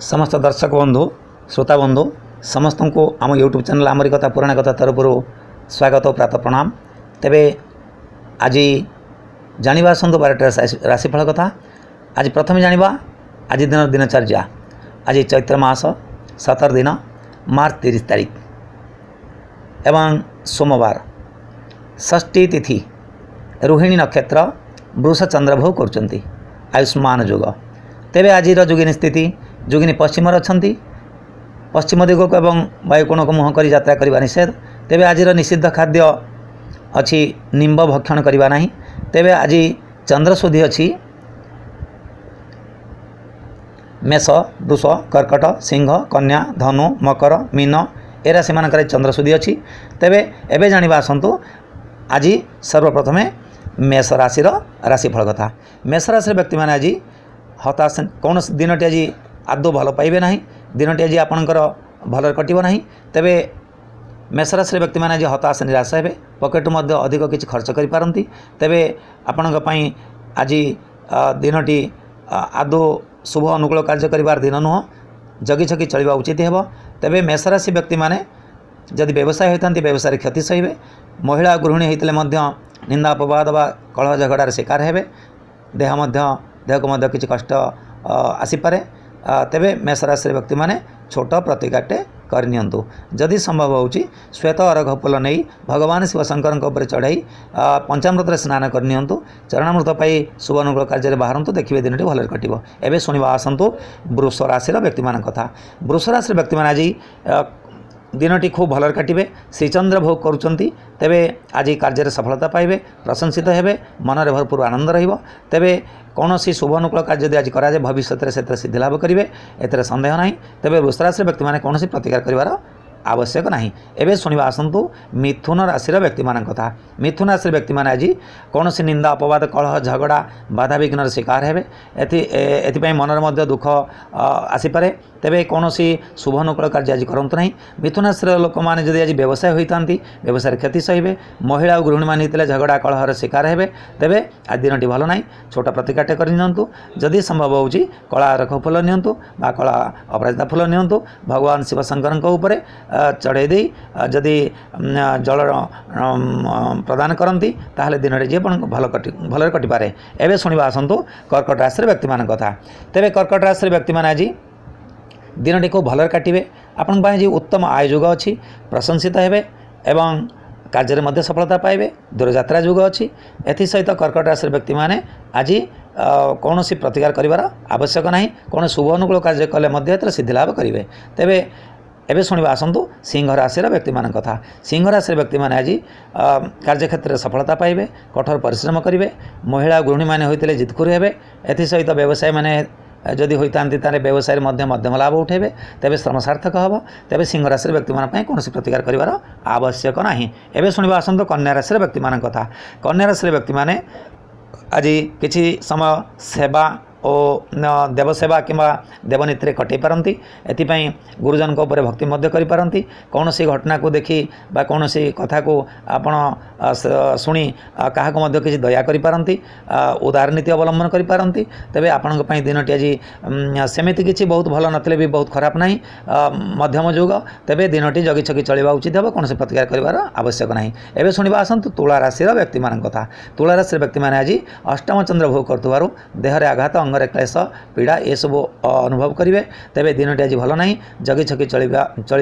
ସମସ୍ତ ଦର୍ଶକ ବନ୍ଧୁ, ଶ୍ରୋତା ବନ୍ଧୁ, ସମସ୍ତଙ୍କୁ ଆମ ୟୁଟ୍ୟୁବ୍ ଚ୍ୟାନେଲ୍ ଆମରି କଥା ପୁରାଣ କଥା ତରଫରୁ ସ୍ୱାଗତ ଓ ପ୍ରାତଃ ପ୍ରଣାମ। ତେବେ ଆଜି ଜାଣିବା ଆସନ୍ତୁ 12ଟି ରାଶିଫଳ କଥା। ଆଜି ପ୍ରଥମେ ଜାଣିବା ଆଜି ଦିନର ଦିନଚର୍ଯ୍ୟା। ଆଜି ଚୈତ୍ର ମାସ 17 ଦିନ, ମାର୍ଚ୍ଚ 30 ତାରିଖ ଏବଂ ସୋମବାର, ଷଷ୍ଠୀ ତିଥି, ରୋହିଣୀ ନକ୍ଷତ୍ର, ବୃଷ ଚନ୍ଦ୍ର ଭୋଗ କରୁଛନ୍ତି, ଆୟୁଷ୍ମାନ ଯୋଗ। ତେବେ ଆଜିର ଯୋଗିନୀ ସ୍ଥିତି, ଯୋଗିନୀ ପଶ୍ଚିମରେ ଅଛନ୍ତି। ପଶ୍ଚିମ ଦିଗକୁ ଏବଂ ବାୟୁକୋଣକୁ ମୁହଁ କରି ଯାତ୍ରା କରିବା ନିଷେଧ। ତେବେ ଆଜିର ନିଷିଦ୍ଧ ଖାଦ୍ୟ ଅଛି ନିମ୍ବ ଭକ୍ଷଣ କରିବା ନାହିଁ। ତେବେ ଆଜି ଚନ୍ଦ୍ରଶୁଦ୍ଧି ଅଛି। ମେଷ, ବୃଷ, କର୍କଟ, ସିଂହ, କନ୍ୟା, ଧନୁ, ମକର, ମୀନ ଏ ରାଶିମାନଙ୍କରେ ଚନ୍ଦ୍ରଶୁଦ୍ଧି ଅଛି। ତେବେ ଏବେ ଜାଣିବା ଆସନ୍ତୁ ଆଜି ସର୍ବପ୍ରଥମେ ମେଷ ରାଶିର ରାଶିଫଳ କଥା। ମେଷ ରାଶିର ବ୍ୟକ୍ତିମାନେ ଆଜି ହତାଶ, କୌଣସି ଦିନଟି ଆଜି ଆଦୌ ଭଲ ପାଇବେ ନାହିଁ। ଦିନଟି ଆଜି ଆପଣଙ୍କର ଭଲରେ କଟିବ ନାହିଁ। ତେବେ ମେଷ ରାଶିର ବ୍ୟକ୍ତିମାନେ ଆଜି ହତାଶ ନିରାଶ ହେବେ। ପକେଟରୁ ମଧ୍ୟ ଅଧିକ କିଛି ଖର୍ଚ୍ଚ କରିପାରନ୍ତି। ତେବେ ଆପଣଙ୍କ ପାଇଁ ଆଜି ଦିନଟି ଆଦୌ ଶୁଭ ଅନୁକୂଳ କାର୍ଯ୍ୟ କରିବାର ଦିନ ନୁହଁ। ଜଗିଛକି ଚଳିବା ଉଚିତ ହେବ। ତେବେ ମେଷରାଶି ବ୍ୟକ୍ତିମାନେ ଯଦି ବ୍ୟବସାୟ ହୋଇଥାନ୍ତି, ବ୍ୟବସାୟରେ କ୍ଷତି ସହିବେ। ମହିଳା ଗୃହିଣୀ ହୋଇଥିଲେ ମଧ୍ୟ ନିନ୍ଦା ଅପବାଦ ବା କଳହ ଝଗଡ଼ାର ଶିକାର ହେବେ। ଦେହକୁ ମଧ୍ୟ କିଛି କଷ୍ଟ ଆସିପାରେ। ତେବେ ମେଷରାଶିର ବ୍ୟକ୍ତିମାନେ ଛୋଟ ପ୍ରତିକାରଟେ କରିନିଅନ୍ତୁ। ଯଦି ସମ୍ଭବ ହେଉଛି, ଶ୍ୱେତ ଅରଖ ଫୁଲ ନେଇ ଭଗବାନ ଶିବଶଙ୍କରଙ୍କ ଉପରେ ଚଢ଼ାଇ ପଞ୍ଚାମୃତରେ ସ୍ନାନ କରିନିଅନ୍ତୁ। ଚରଣାମୃତ ପାଇ ଶୁଭ ଅନୁକୂଳ କାର୍ଯ୍ୟରେ ବାହାରନ୍ତୁ। ଦେଖିବେ ଦିନଟି ଭଲରେ କଟିବ। ଏବେ ଶୁଣିବା ଆସନ୍ତୁ ବୃଷ ରାଶିର ବ୍ୟକ୍ତିମାନଙ୍କ କଥା। ବୃଷ ରାଶିର ବ୍ୟକ୍ତିମାନେ ଆଜି ଦିନଟି ଖୁବ୍ ଭଲରେ କାଟିବେ। ଶ୍ରୀଚନ୍ଦ୍ର ଭୋଗ କରୁଛନ୍ତି। ତେବେ ଆଜି କାର୍ଯ୍ୟରେ ସଫଳତା ପାଇବେ, ପ୍ରଶଂସିତ ହେବେ, ମନରେ ଭରପୁର ଆନନ୍ଦ ରହିବ। ତେବେ କୌଣସି ଶୁଭ ଅନୁକୂଳ କାର୍ଯ୍ୟ ଯଦି ଆଜି କରାଯାଏ, ଭବିଷ୍ୟତରେ ସେଥିରେ ସିଦ୍ଧି ଲାଭ କରିବେ, ଏଥିରେ ସନ୍ଦେହ ନାହିଁ। ତେବେ ବୃଷରାଶିର ବ୍ୟକ୍ତିମାନେ କୌଣସି ପ୍ରତିକାର କରିବାର ଆବଶ୍ୟକ ନାହିଁ। ଏବେ ଶୁଣିବା ଆସନ୍ତୁ ମିଥୁନ ରାଶିର ବ୍ୟକ୍ତିମାନଙ୍କ କଥା। ମିଥୁନ ରାଶିର ବ୍ୟକ୍ତିମାନେ ଆଜି କୌଣସି ନିନ୍ଦା ଅପବାଦ, କଳହ ଝଗଡ଼ା, ବାଧାବିଘ୍ନର ଶିକାର ହେବେ। ଏଥିପାଇଁ ମନରେ ମଧ୍ୟ ଦୁଃଖ ଆସିପାରେ। ତେବେ କୌଣସି ଶୁଭ ଅନୁକୂଳ କାର୍ଯ୍ୟ ଆଜି କରନ୍ତୁ ନାହିଁ। ମିଥୁନ ରାଶିର ଲୋକମାନେ ଯଦି ଆଜି ବ୍ୟବସାୟ ହୋଇଥାନ୍ତି, ବ୍ୟବସାୟରେ କ୍ଷତି ସହିବେ। ମହିଳା ଓ ଗୃହିଣୀମାନେ ହେଇଥିଲେ ଝଗଡ଼ା କଳହର ଶିକାର ହେବେ। ତେବେ ଆଜି ଦିନଟି ଭଲ ନାହିଁ। ଛୋଟ ପ୍ରତିକାରଟେ କରିନିଅନ୍ତୁ। ଯଦି ସମ୍ଭବ ହେଉଛି, କଳା ଅରଖ ଫୁଲ ନିଅନ୍ତୁ ବା କଳା ଅପରାଜିତା ଫୁଲ ନିଅନ୍ତୁ। ଭଗବାନ ଶିବଶଙ୍କରଙ୍କ ଉପରେ ଚଢ଼େଇ ଦେଇ ଯଦି ଜଳ ପ୍ରଦାନ କରନ୍ତି, ତାହେଲେ ଦିନଟି ଯିଏ ଆପଣଙ୍କୁ ଭଲ କଟି ଭଲରେ କଟିପାରେ। ଏବେ ଶୁଣିବା ଆସନ୍ତୁ କର୍କଟ ରାଶିର ବ୍ୟକ୍ତିମାନଙ୍କ କଥା। ତେବେ କର୍କଟ ରାଶିର ବ୍ୟକ୍ତିମାନେ ଆଜି ଦିନଟି ଖୁବ୍ ଭଲରେ କାଟିବେ। ଆପଣଙ୍କ ପାଇଁ ଆଜି ଉତ୍ତମ ଆୟ ଯୋଗ ଅଛି। ପ୍ରଶଂସିତ ହେବେ ଏବଂ କାର୍ଯ୍ୟରେ ମଧ୍ୟ ସଫଳତା ପାଇବେ। ଦୂରଯାତ୍ରା ଯୋଗ ଅଛି। ଏଥିସହିତ କର୍କଟ ରାଶିର ବ୍ୟକ୍ତିମାନେ ଆଜି କୌଣସି ପ୍ରତିକାର କରିବାର ଆବଶ୍ୟକ ନାହିଁ। କୌଣସି ଶୁଭ ଅନୁକୂଳ କାର୍ଯ୍ୟ କଲେ ମଧ୍ୟ ଏଥିରେ ସିଦ୍ଧି ଲାଭ କରିବେ। ତେବେ ଏବେ ଶୁଣିବା ଆସନ୍ତୁ ସିଂହ ରାଶିର ବ୍ୟକ୍ତିମାନଙ୍କ କଥା। ସିଂହ ରାଶିର ବ୍ୟକ୍ତିମାନେ ଆଜି କାର୍ଯ୍ୟକ୍ଷେତ୍ରରେ ସଫଳତା ପାଇବେ, କଠୋର ପରିଶ୍ରମ କରିବେ। ମହିଳା ଗୃହିଣୀମାନେ ହୋଇଥିଲେ ଜିତଖୁର ହେବେ। ଏଥିସହିତ ବ୍ୟବସାୟୀମାନେ ଯଦି ହୋଇଥାନ୍ତି, ତାହେଲେ ବ୍ୟବସାୟରେ ମଧ୍ୟ ମଧ୍ୟମ ଲାଭ ଉଠାଇବେ। ତେବେ ଶ୍ରମ ସାର୍ଥକ ହେବ। ତେବେ ସିଂହ ରାଶିର ବ୍ୟକ୍ତିମାନଙ୍କ ପାଇଁ କୌଣସି ପ୍ରତିକାର କରିବାର ଆବଶ୍ୟକ ନାହିଁ। ଏବେ ଶୁଣିବା ଆସନ୍ତୁ କନ୍ୟା ରାଶିର ବ୍ୟକ୍ତିମାନଙ୍କ କଥା। କନ୍ୟା ରାଶିର ବ୍ୟକ୍ତିମାନେ ଆଜି କିଛି ସମୟ ସେବା ଓ ଦେବସେବା କିମ୍ବା ଦେବନୀତିରେ କଟେଇ ପାରନ୍ତି। ଏଥିପାଇଁ ଗୁରୁଜନଙ୍କ ଉପରେ ଭକ୍ତି ମଧ୍ୟ କରିପାରନ୍ତି। କୌଣସି ଘଟଣାକୁ ଦେଖି ବା କୌଣସି କଥାକୁ ଆପଣ ଶୁଣି କାହାକୁ ମଧ୍ୟ କିଛି ଦୟା କରିପାରନ୍ତି, ଉଦାରନୀତି ଅବଲମ୍ବନ କରିପାରନ୍ତି। ତେବେ ଆପଣଙ୍କ ପାଇଁ ଦିନଟି ଆଜି ସେମିତି କିଛି ବହୁତ ଭଲ ନଥିଲେ ବି ବହୁତ ଖରାପ ନାହିଁ, ମଧ୍ୟମ ଯୁଗ। ତେବେ ଦିନଟି ଜଗିଛକି ଚଳିବା ଉଚିତ ହେବ। କୌଣସି ପ୍ରତିକାର କରିବାର ଆବଶ୍ୟକ ନାହିଁ। ଏବେ ଶୁଣିବା ଆସନ୍ତୁ ତୁଳା ରାଶିର ବ୍ୟକ୍ତିମାନଙ୍କ କଥା। ତୁଳା ରାଶିର ବ୍ୟକ୍ତିମାନେ ଆଜି ଅଷ୍ଟମ ଚନ୍ଦ୍ର ଭୋଗ କରୁଥିବାରୁ ଦେହରେ ଆଘାତ, ଅଙ୍ଗରେ କ୍ଲେଶ, ପୀଡ଼ା ଏସବୁ ଅନୁଭବ କରିବେ। ତେବେ ଦିନଟି ଆଜି ଭଲ ନାହିଁ। ଜଗିଛକି ଚଳିବା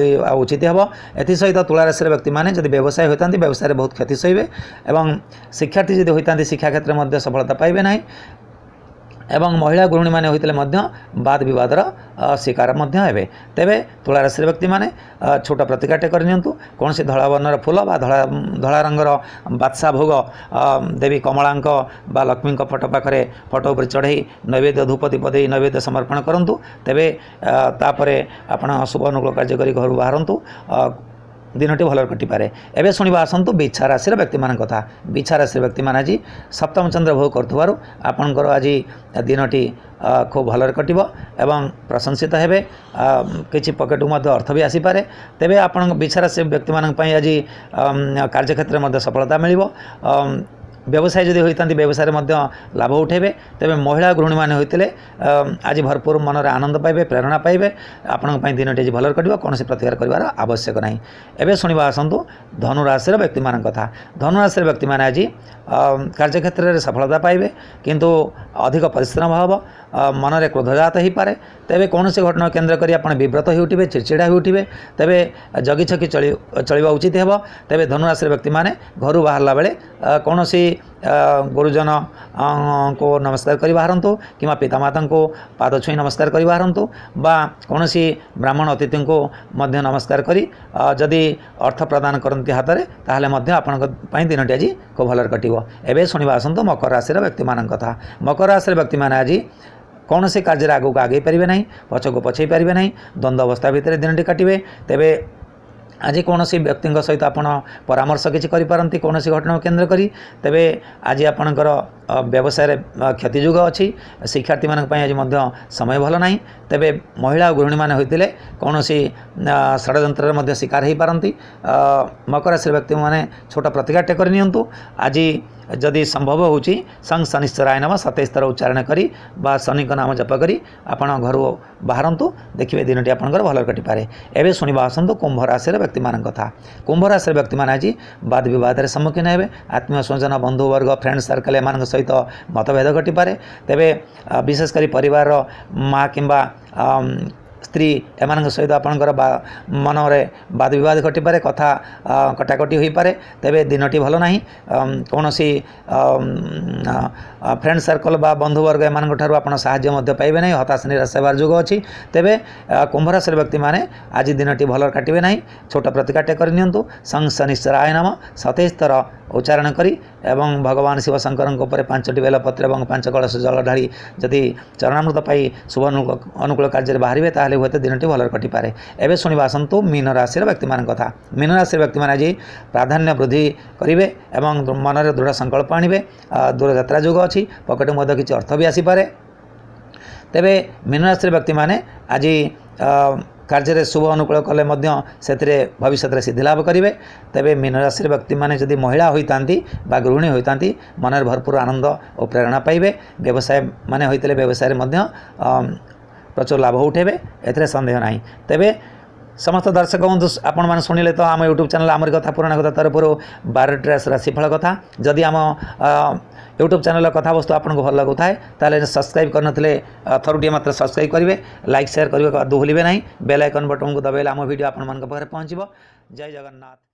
ଉଚିତ ହେବ। ଏଥିସହିତ ତୁଳା ରାଶିର ବ୍ୟକ୍ତିମାନେ ଯଦି ବ୍ୟବସାୟ ହୋଇଥାନ୍ତି, ବ୍ୟବସାୟରେ ବହୁତ କ୍ଷତି ସହିବେ ଏବଂ ଶିକ୍ଷାର୍ଥୀ ଯଦି ହୋଇଥାନ୍ତି, ଶିକ୍ଷା କ୍ଷେତ୍ରରେ ମଧ୍ୟ ସଫଳତା ପାଇବେ ନାହିଁ ଏବଂ ମହିଳା ଗୃହିଣୀମାନେ ହୋଇଥିଲେ ମଧ୍ୟ ବାଦ ବିବାଦର ଶିକାର ମଧ୍ୟ ହେବେ। ତେବେ ତୁଳା ରାଶିର ବ୍ୟକ୍ତିମାନେ ଛୋଟ ପ୍ରତିକାରଟେ କରିନିଅନ୍ତୁ। କୌଣସି ଧଳା ବର୍ଣ୍ଣର ଫୁଲ ବା ଧଳା ରଙ୍ଗର ବାଦଶା ଭୋଗ ଦେବୀ କମଳାଙ୍କ ବା ଲକ୍ଷ୍ମୀଙ୍କ ଫଟୋ ପାଖରେ, ଫଟୋ ଉପରେ ଚଢ଼େଇ ନୈବେଦ୍ୟ, ଧୂପ ଦୀପ ଦେଇ ନୈବେଦ୍ୟ ସମର୍ପଣ କରନ୍ତୁ। ତେବେ ତାପରେ ଆପଣ ଶୁଭ ଅନୁକୂଳ କାର୍ଯ୍ୟ କରି ଘରୁ ବାହାରନ୍ତୁ। ଦିନଟି ଭଲରେ କଟିପାରେ। ଏବେ ଶୁଣିବା ଆସନ୍ତୁ ବିଛା ରାଶିର ବ୍ୟକ୍ତିମାନଙ୍କ କଥା। ବିଛା ରାଶିର ବ୍ୟକ୍ତିମାନେ ଆଜି ସପ୍ତମ ଚନ୍ଦ୍ର ଭୋଗ କରୁଥିବାରୁ ଆପଣଙ୍କର ଆଜି ଦିନଟି ଖୁବ୍ ଭଲରେ କଟିବ ଏବଂ ପ୍ରଶଂସିତ ହେବେ। କିଛି ପକେଟକୁ ମଧ୍ୟ ଅର୍ଥ ବି ଆସିପାରେ। ତେବେ ଆପଣଙ୍କ ବିଛା ରାଶି ବ୍ୟକ୍ତିମାନଙ୍କ ପାଇଁ ଆଜି କାର୍ଯ୍ୟକ୍ଷେତ୍ରରେ ମଧ୍ୟ ସଫଳତା ମିଳିବ। ବ୍ୟବସାୟୀ ଯଦି ହୋଇଥାନ୍ତି, ବ୍ୟବସାୟରେ ମଧ୍ୟ ଲାଭ ଉଠାଇବେ। ତେବେ ମହିଳା ଗୃହିଣୀମାନେ ହୋଇଥିଲେ ଆଜି ଭରପୁର ମନରେ ଆନନ୍ଦ ପାଇବେ, ପ୍ରେରଣା ପାଇବେ। ଆପଣଙ୍କ ପାଇଁ ଦିନଟି ଆଜି ଭଲରେ କଟିବ, କୌଣସି ପ୍ରତିକାର କରିବାର ଆବଶ୍ୟକ ନାହିଁ। ଏବେ ଶୁଣିବା ଆସନ୍ତୁ ଧନୁରାଶିର ବ୍ୟକ୍ତିମାନଙ୍କ କଥା। ଧନୁରାଶିର ବ୍ୟକ୍ତିମାନେ ଆଜି କାର୍ଯ୍ୟକ୍ଷେତ୍ରରେ ସଫଳତା ପାଇବେ, କିନ୍ତୁ ଅଧିକ ପରିଶ୍ରମ ହେବ, ମନରେ କ୍ରୋଧଜାତ ହୋଇପାରେ। ତେବେ କୌଣସି ଘଟଣା କେନ୍ଦ୍ର କରି ଆପଣ ବିବ୍ରତ ହୋଇଉଠିବେ, ଚିଡ଼ଚିଡ଼ା ହୋଇଉଠିବେ। ତେବେ ଜଗିଛକି ଚଳିବା ଉଚିତ ହେବ। ତେବେ ଧନୁରାଶିର ବ୍ୟକ୍ତିମାନେ ଘରୁ ବାହାରିଲା ବେଳେ କୌଣସି ଗୁରୁଜନଙ୍କୁ ନମସ୍କାର କରି ବାହାରନ୍ତୁ, କିମ୍ବା ପିତାମାତାଙ୍କୁ ପାଦ ଛୁଇଁ ନମସ୍କାର କରି ବାହାରନ୍ତୁ, ବା କୌଣସି ବ୍ରାହ୍ମଣ ଅତିଥିଙ୍କୁ ମଧ୍ୟ ନମସ୍କାର କରି ଯଦି ଅର୍ଥ ପ୍ରଦାନ କରନ୍ତି ହାତରେ, ତାହେଲେ ମଧ୍ୟ ଆପଣଙ୍କ ପାଇଁ ଦିନଟି ଆଜି ଖୁବ୍ ଭଲରେ କଟିବ। ଏବେ ଶୁଣିବା ଆସନ୍ତୁ ମକର ରାଶିର ବ୍ୟକ୍ତିମାନଙ୍କ କଥା। ମକର ରାଶିର ବ୍ୟକ୍ତିମାନେ ଆଜି କୌଣସି କାର୍ଯ୍ୟରେ ଆଗକୁ ଆଗେଇ ପାରିବେ ନାହିଁ, ପଛକୁ ପଛେଇ ପାରିବେ ନାହିଁ, ଦ୍ୱନ୍ଦ୍ୱ ଅବସ୍ଥା ଭିତରେ ଦିନଟି କାଟିବେ। ତେବେ ଆଜି କୌଣସି ବ୍ୟକ୍ତିଙ୍କ ସହିତ ଆପଣ ପରାମର୍ଶ କିଛି କରିପାରନ୍ତି କୌଣସି ଘଟଣାକୁ କେନ୍ଦ୍ର କରି। ତେବେ ଆଜି ଆପଣଙ୍କର ବ୍ୟବସାୟରେ କ୍ଷତିଯୋଗ ଅଛି। ଶିକ୍ଷାର୍ଥୀମାନଙ୍କ ପାଇଁ ଆଜି ମଧ୍ୟ ସମୟ ଭଲ ନାହିଁ। ତେବେ ମହିଳା ଓ ଗୃହିଣୀମାନେ ହୋଇଥିଲେ କୌଣସି ଷଡ଼ଯନ୍ତ୍ରରେ ମଧ୍ୟ ଶିକାର ହୋଇପାରନ୍ତି। ମକର ରାଶିର ବ୍ୟକ୍ତିମାନେ ଛୋଟ ପ୍ରତିକାରଟେ କରିନିଅନ୍ତୁ। ଆଜି ଯଦି ସମ୍ଭବ ହେଉଛି, ସଂ ଶନିଶ୍ଚରାୟ ନମଃ 27 ଥର ଉଚ୍ଚାରଣ କରି ବା ଶନିଙ୍କ ନାମ ଜପ କରି ଆପଣ ଘରୁ ବାହାରନ୍ତୁ, ଦେଖିବେ ଦିନଟି ଆପଣଙ୍କର ଭଲରେ କଟିପାରେ। ଏବେ ଶୁଣିବା ଆସନ୍ତୁ କୁମ୍ଭ ରାଶିର ବ୍ୟକ୍ତିମାନଙ୍କ କଥା। କୁମ୍ଭ ରାଶିର ବ୍ୟକ୍ତିମାନେ ଆଜି ବାଦ ବିବାଦରେ ସମ୍ମୁଖୀନ ହେବେ। ଆତ୍ମୀୟ ସ୍ୱଜନ, ବନ୍ଧୁବର୍ଗ, ଫ୍ରେଣ୍ଡ ସର୍କଲ୍ ଏମାନଙ୍କ ସହିତ ମତଭେଦ ଘଟିପାରେ। ତେବେ ବିଶେଷ କରି ପରିବାରର ମା କିମ୍ବା ସ୍ତ୍ରୀ ଏମାନଙ୍କ ସହିତ ଆପଣଙ୍କର ବା ମନରେ ବାଦ ବିବାଦ ଘଟିପାରେ, କଥା କଟାକଟି ହୋଇପାରେ। ତେବେ ଦିନଟି ଭଲ ନାହିଁ। କୌଣସି ଫ୍ରେଣ୍ଡ ସର୍କଲ୍ ବା ବନ୍ଧୁବର୍ଗ ଏମାନଙ୍କ ଠାରୁ ଆପଣ ସାହାଯ୍ୟ ମଧ୍ୟ ପାଇବେ ନାହିଁ। ହତାଶ ନିରାଶ ହେବାର ଯୋଗ ଅଛି। ତେବେ କୁମ୍ଭ ରାଶିର ବ୍ୟକ୍ତିମାନେ ଆଜି ଦିନଟି ଭଲ କାଟିବେ ନାହିଁ। ଛୋଟ ପ୍ରତିକାରଟେ କରିନିଅନ୍ତୁ। ସଂ ଶନିଶ୍ଚରାୟ ନମଃ 27 ଥର ଉଚ୍ଚାରଣ କରି ଏବଂ ଭଗବାନ ଶିବ ଶଙ୍କରଙ୍କ ଉପରେ 5ଟି ବେଲପତ୍ର ଏବଂ 5 କଳସ ଜଳ ଢାଳି ଯଦି ଚରଣାମୃତ ପାଇ ଶୁଭ ଅନୁକୂଳ କାର୍ଯ୍ୟରେ ବାହାରିବେ, ତାହେଲେ ହୁଏତ ଦିନଟି ଭଲରେ କଟିପାରେ। ଏବେ ଶୁଣିବା ଆସନ୍ତୁ ମୀନ ରାଶିର ବ୍ୟକ୍ତିମାନଙ୍କ କଥା। ମୀନ ରାଶିର ବ୍ୟକ୍ତିମାନେ ଆଜି ପ୍ରାଧାନ୍ୟ ବୃଦ୍ଧି କରିବେ ଏବଂ ମନରେ ଦୃଢ଼ ସଂକଳ୍ପ ଆଣିବେ। ଦୂରଯାତ୍ରା ଯୋଗ ଅଛି, ପକେଟକୁ ମଧ୍ୟ କିଛି ଅର୍ଥ ବି ଆସିପାରେ। ତେବେ ମୀନ ରାଶିର ବ୍ୟକ୍ତିମାନେ ଆଜି କାର୍ଯ୍ୟରେ ଶୁଭ ଅନୁକୂଳ କଲେ ମଧ୍ୟ ସେଥିରେ ଭବିଷ୍ୟତରେ ସିଦ୍ଧି ଲାଭ କରିବେ। ତେବେ ମୀନ ରାଶିର ବ୍ୟକ୍ତିମାନେ ଯଦି ମହିଳା ହୋଇଥାନ୍ତି ବା ଗୃହିଣୀ ହୋଇଥାନ୍ତି, ମନରେ ଭରପୁର ଆନନ୍ଦ ଓ ପ୍ରେରଣା ପାଇବେ। ବ୍ୟବସାୟ ମାନେ ହୋଇଥିଲେ ବ୍ୟବସାୟରେ ମଧ୍ୟ ପ୍ରଚୁର ଲାଭ ଉଠାଇବେ, ଏଥିରେ ସନ୍ଦେହ ନାହିଁ। ତେବେ ସମସ୍ତ ଦର୍ଶକ ବନ୍ଧୁ, ଆପଣମାନେ ଶୁଣିଲେ ତ ଆମ ୟୁଟ୍ୟୁବ୍ ଚ୍ୟାନେଲ୍ ଆମରି କଥା ପୁରାଣ କଥା ତରଫରୁ 12ଟି ରାଶିଫଳ କଥା। ଯଦି ଆମ ୟୁଟ୍ୟୁବ୍ ଚ୍ୟାନେଲ୍ର କଥାବସ୍ତୁ ଆପଣଙ୍କୁ ଭଲ ଲାଗୁଥାଏ, ତାହେଲେ ସବସ୍କ୍ରାଇବ୍ କରିନଥିଲେ ଥରୁଟିଏ ମାତ୍ର ସବସ୍କ୍ରାଇବ୍ କରିବେ, ଲାଇକ୍ ସେୟାର କରିବାକୁ ଆଦୌ ଭୁଲିବେ ନାହିଁ। ବେଲ୍ ଆଇକନ୍ ବଟନ୍କୁ ଦବାଇଲେ ଆମ ଭିଡ଼ିଓ ଆପଣମାନଙ୍କ ପାଖରେ ପହଞ୍ଚିବ। ଜୟ ଜଗନ୍ନାଥ।